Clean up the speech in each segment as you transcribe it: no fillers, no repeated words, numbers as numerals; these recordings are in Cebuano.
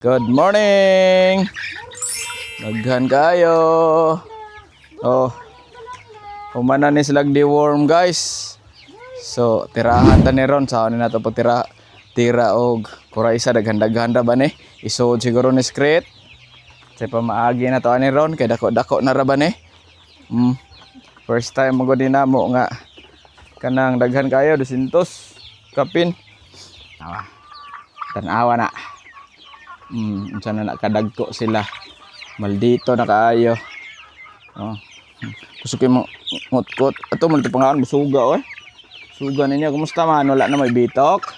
Good morning! Daghan kayo. Oh. Humana ni silang deworm, guys. So, tirahan ta ni ron sa ni nato pagtira tira og kuraisa, daghan-daghan ra ba ni? Isuod siguro ni scrate. Sa pamaagi na to ani ron kay dako-dako na ra ba ni? First time mo gud namo nga kanang daghan kayo, 200 kapin. Awa. Tan-awa na. Unsa na nakadagko sila. Maldito na kaayo. Oh. Gusto ko mo ngutkot. Ato man ito pangalan busuga oy. Suga ninyo, kumusta man? Wala na may bitok.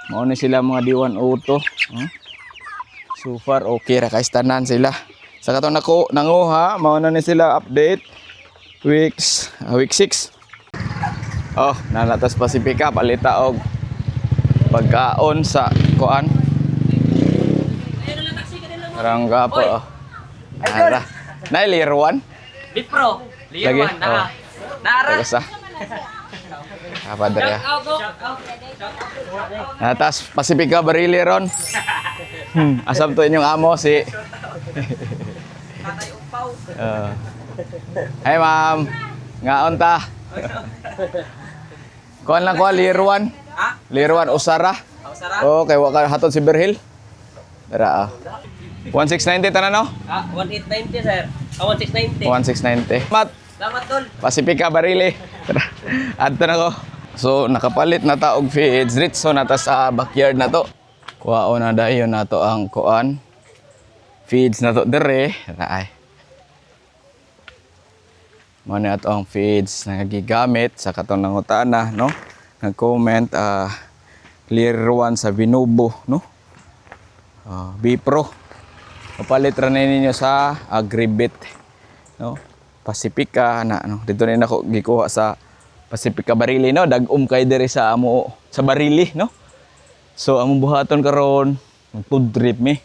Mao ni sila mga diwan auto. Oh. So far okay ra kay tanan sila. Sa katong nako nanguha, mao na ni sila update week 6. Oh, nanatas Pacifica palita og pagkaon sa kuan. Rangga po. Oh. Ara. Na layer 1. Bipro. Lagi? Layer 1 na. Oh. Naara. Tapos ah. Apa dere. Out, out, out. Natas Pacifica barili ron. Asam to inyong amo si. Tatay upaw. Hey ma'am. Ngaon ta. Kuan lang ko layer 1. Ha? Layer 1 usara. Ausara? Oh, kay wa ka hatod si Berhil. Dara ah. 1690 tanan no? Ah, 1890, sir. Ah, 1690. 1690. Mat Salamat, tol. Pacifica Barili. Tara, adto na ko. So nakapalit na ta og feeds so na ta sa backyard na to. Kuhaon na dayon nato ang kuan. Feeds na to dire. Tara ay. Mao ni ato ang feeds na gigamit sa katong nangutana, no? Nag-comment clear one sa Binubo, no? Ah, Bipro. Papalit ra na ninyo sa Agribit, no? Pacifica na no. Dito na nako gikuha sa Pacifica Barili, no. Dag-um kay diri sa amo sa Barili, no. So among buhaton karon, mag food trip mi.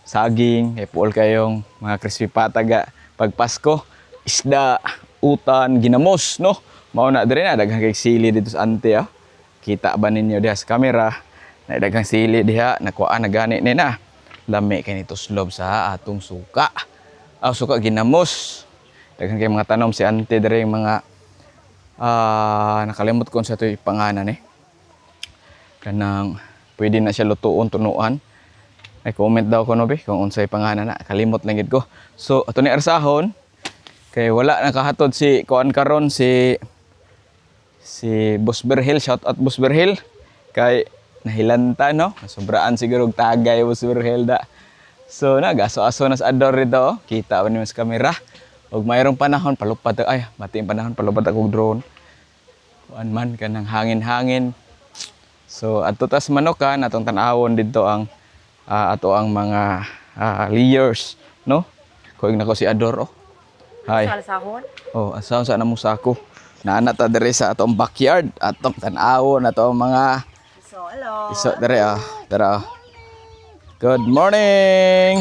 Saging, kay puol kayong mga crispy pataga pag Pasko, isda, utan, ginamos, no. Mao na diri na daghang kay sili dito sa ante ah. Kita ba ninyo diha sa camera? Na daghang sili diha, nakuha na gani ni na. Lami kay nito slob sa atong suka. Ah, suka ginamos. Daghan kay mga tanom si ante diri, yung mga nakalimot ko sa ito'y pangalan eh. Kanang pwede na siya lutuon, tunuan. Ay, comment daw ko no be kung unsay pangalan na, kalimot lang gid ko. So ato ni arsahon kay wala nakahatod si kuan karon, si si Boss Berhil, shout out Boss Berhil kay nahilanta, no. Sobraan siguro og tagay Boss Berhil da. So nagaso-aso na sa ador rito, oh. Kita ba nimo sa kamera? Ug mayroong panahon palupad, ay mati ang panahon, palupad ako og drone. Kuan man kanang hangin-hangin. So adto tas manukan atong tan-awon didto ang ato ang mga layers, no? Kuig nako si Ador oh. Hi. Salsahon? Oh, asa sa namo sako. Naana ta diri sa atong backyard, atong tan-awon ato ang mga So, hello. iso diri ah. Tara. Ah. Good morning.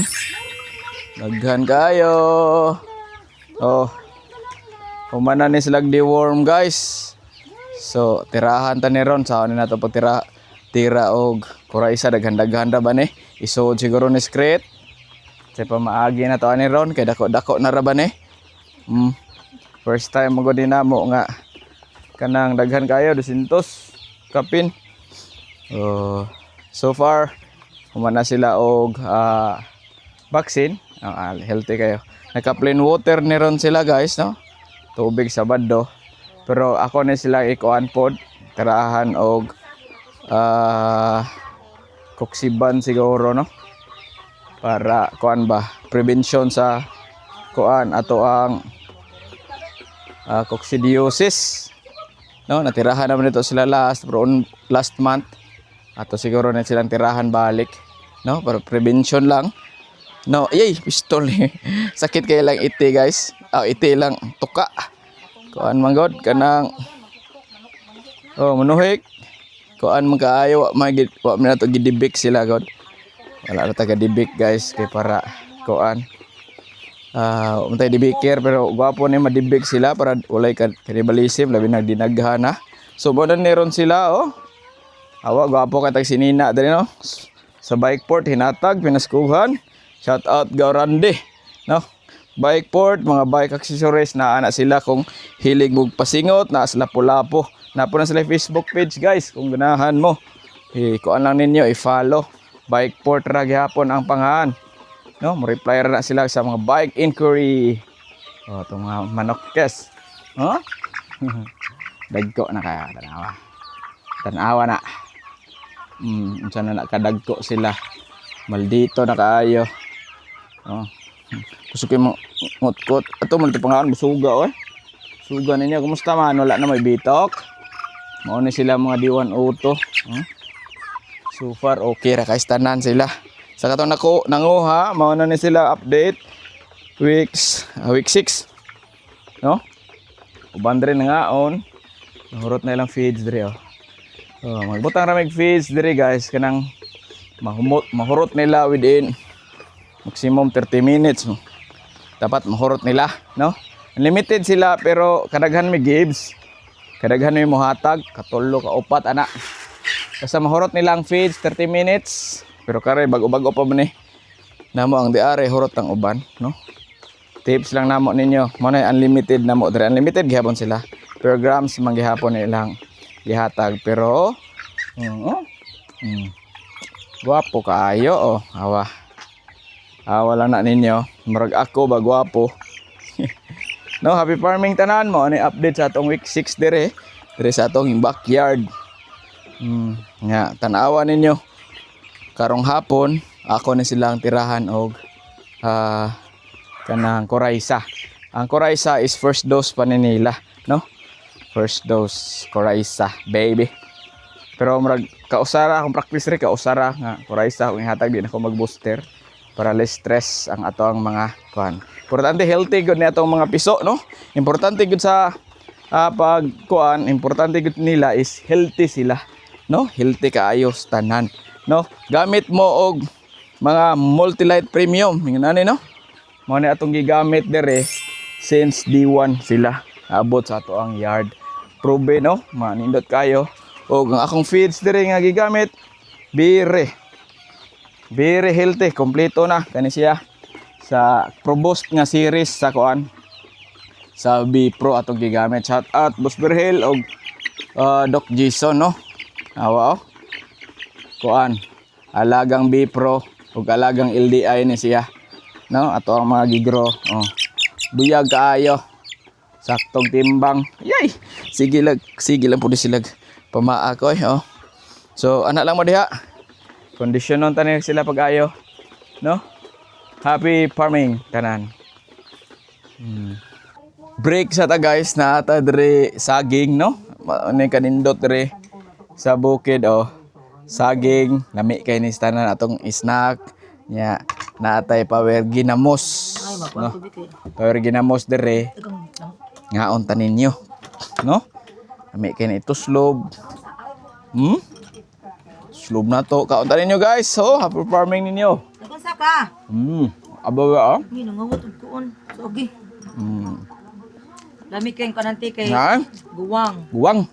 Daghan kayo. Oh. Humana ni silang deworm, guys. So, tirahan ta ni ron sa ni nato pagtira tira og kuraisa, daghan-daghan ra ba ni? Isuod siguro ni scrate. Sa pamaagi na to ani ron kay dako-dako na ra ba ni? First time mo gud namo nga kanang daghan kayo, 200 kapin. Oh, so far humana sila og vaccine. Healthy kayo. Naka plain water ni ron sila, guys, no? Tubig sa bado. Pero ako ni sila ikuan pod, tirahan og koksiban siguro, no? Para kuan ba, prevention sa kuan ato ang coccidiosis. No, natirahan naman ito sila last pero last month. Ato siguro na silang tirahan balik, no, para prevention lang. No, yay, pistol. Sakit kay lang iti, guys. Ah, iti lang tuka. Kuan man god kanang oh, manuhik. Kuan man kaayo, wa man gid, wa man nato gidibik sila god. Wala na taga dibik, guys, kay para kuan. Ah, uh, dibikir pero gwapo ni madibik sila para walay cannibalism labi na dinaghan na. So mo na niron sila oh. Awa gwapo kay tag sinina diri no. Sa bike port hinatag pinaskuhan. Shout out Gaurande, no? Bike port, mga bike accessories na ana sila kung hilig mog pasingot, na sila pulapo. Napo na sila Facebook page, guys, kung ganahan mo. I-kuan lang ninyo, i-follow. Bike port ra gihapon ang pangahan. No, mo reply ra na sila sa mga bike inquiry. Oh, itong mga manokes. Huh? Dagko na kaya tanawa. Tanawa na. Unsa na nakadagko sila. Maldito na kaayo. Oh. Gusto ko mo ngutkot. Ato man ito pangalan busuga oy. Suga ninyo, kumusta man? Wala na may bitok. Mao ni sila mga diwan auto. Oh. So far okay ra kay tanan sila. Sa katong nako nanguha, mao na ni sila update week 6. No? Uban diri nga on. Nahurot na ilang feeds diri oh. Oh, magbutang ra mig feeds diri, guys, kanang mahumot mahurot nila within maximum 30 minutes. Dapat mahurot nila, no? Unlimited sila pero kadaghan may gives. Kadaghan may mohatag, katulo ka upat ana. Basta mahurot nila ang feeds 30 minutes. Pero kare bag-o-bag-o pa man ni. Namo ang diare hurot ang uban, no? Tips lang namo ninyo. Mo na unlimited namo diri. Unlimited gihapon sila. Per grams man gihapon ilang gihatag pero oo. Gwapo kaayo oh. Awa. Awa lang na ninyo. Murag ako ba gwapo. No, happy farming tanan mo. Ano yung update sa atong week 6 dire? Dire sa atong backyard. Nga, tanawa ninyo. Karong hapon, ako na silang tirahan og kanang Coryza. Ang Coryza is first dose pa ni nila, no? First dose Coryza, baby. Pero murag kausara akong practice ri kausara nga Coryza akong ihatag, di na ako mag-booster para less stress ang ato ang mga kuan. Importante healthy gud ni atong mga piso, no? Importante gud sa pag kuan, importante gud nila is healthy sila, no? Healthy kaayo sa tanan, no? Gamit mo og mga Multilite Premium, ingon ani, no? Mao ni atong gigamit dire since D1 sila abot sa ato ang yard. Probe, no? Manindot kayo. Og ang akong feeds dire nga gigamit, bire. Very healthy, kompleto na kani siya sa Probust nga series sa kuan sa B Pro atong gigamit. Shout out Boss Berhel og Doc Jason, no. Awa oh. Kuan alagang B Pro ug alagang LDI ni siya. No, ato ang mga gigro. Oh. Buyag kaayo. Saktong timbang. Yay! Sige lang pud sila pamaa ko eh, oh. So, ana lang mo diha. Kondisyonon tanin sila pag-ayo. No? Happy farming tanan. Break sa ta, guys, na ata diri saging, no? Ano yung kanindot diri sa bukid oh. Saging, lami kay ni tanan atong snack. Nya naatay power ginamos, no? Power ginamos diri. Ngaon ta ninyo, no? Lami kay ni tuslob. Slob na to. Kaon ta ninyo, guys. So, happy farming ninyo. Nagunsa ka? Aba ba ah? Ni nangawat og kuon. Sogi. Lami kay kananti kay Ha? guwang. Buwang.